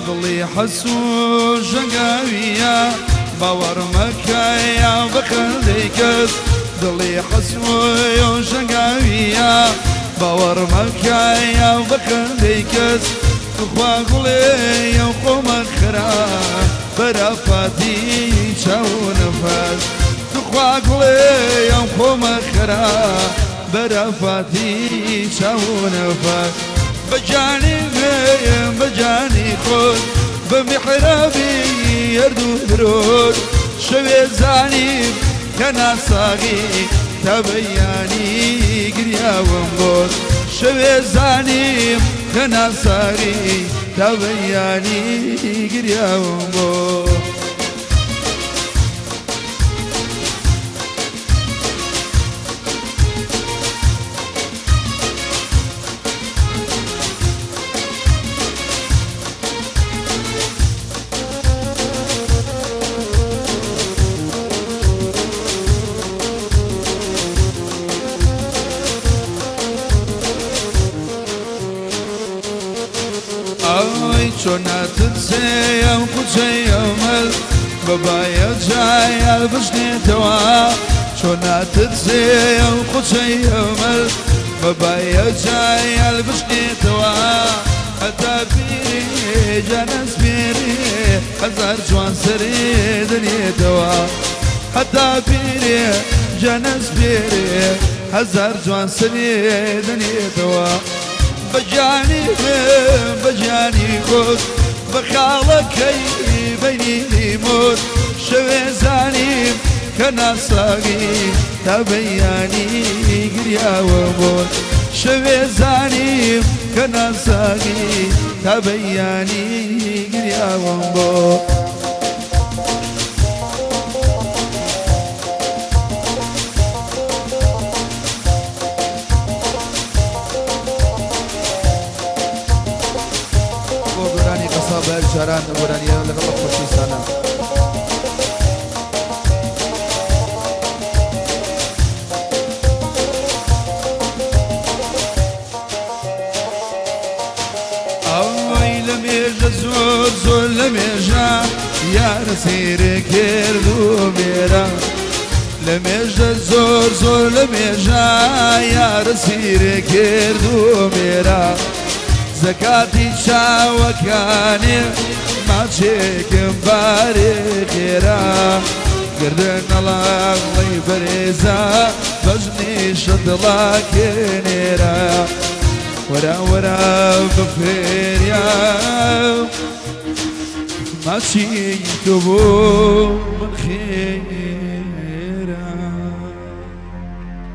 دڵی حەسوو ژەنگاوییە، باوەڕ مەکە یا بەخەندەی کەس. دڵی حەسوو ژەنگاوییە، باوەڕ مەکە یا بەخەندەی کەس. توخوا گوڵێ یەو خۆمە خرا بەرافاتی چاو و نەفەس. توخوا گوڵێ یەو خۆمە خرا بەرافاتی چاو و نەفەس. بە گیانی من بە گیانی خۆت بە میحرابی هەردوو درۆت شەوێ زانیم کە ناساغی تا بەیانی گریاوم بۆت شەوێ زانیم کە ناساغی تا بەیانی گریاوم بۆت. ئای چۆن ناترسێ ئەم کوچەی ئەمەل بە بایە جایال بژنێتەوە چۆن ناترسێ ئەم کوچەی ئەمەل بە بایە جایال بژنێتەوە هەتا پیرێ جانەس پێرێ هەزار جوان سەرێ دەنێتەوە هەتا پیرێ جانەس پێرێ هەزار جوان سەرێ دەنێتەوە بە گیانی من بە گیانی خۆت بە خاڵەکەی بەینی لیمۆت شەوێ زانیم کە ناساغی تا بەیانی گریاوە بۆت شەوێ زانیم کە ناساغی تا بەیانی گریاوەم بۆت. بۆ گۆرانی قەساب بە جاران گۆرانیە لەگەڵ ئەو خۆشەویستانە. ئەوەی لە مێژە زۆر زۆر لە مێژە یارە سەیرێ کرد و مێرە لە مێژە زۆر زۆر لە مێژە یارە سیرێ کرد و مێرە زەکاتی چاوەکانێ ماچێکم بارێ خێرا گردن ئەڵاڵی بەرێزە بەژنی شەدڵاکێنێرە وەرە وەرە بەفێریا ماچی تۆ بۆ من خێرا.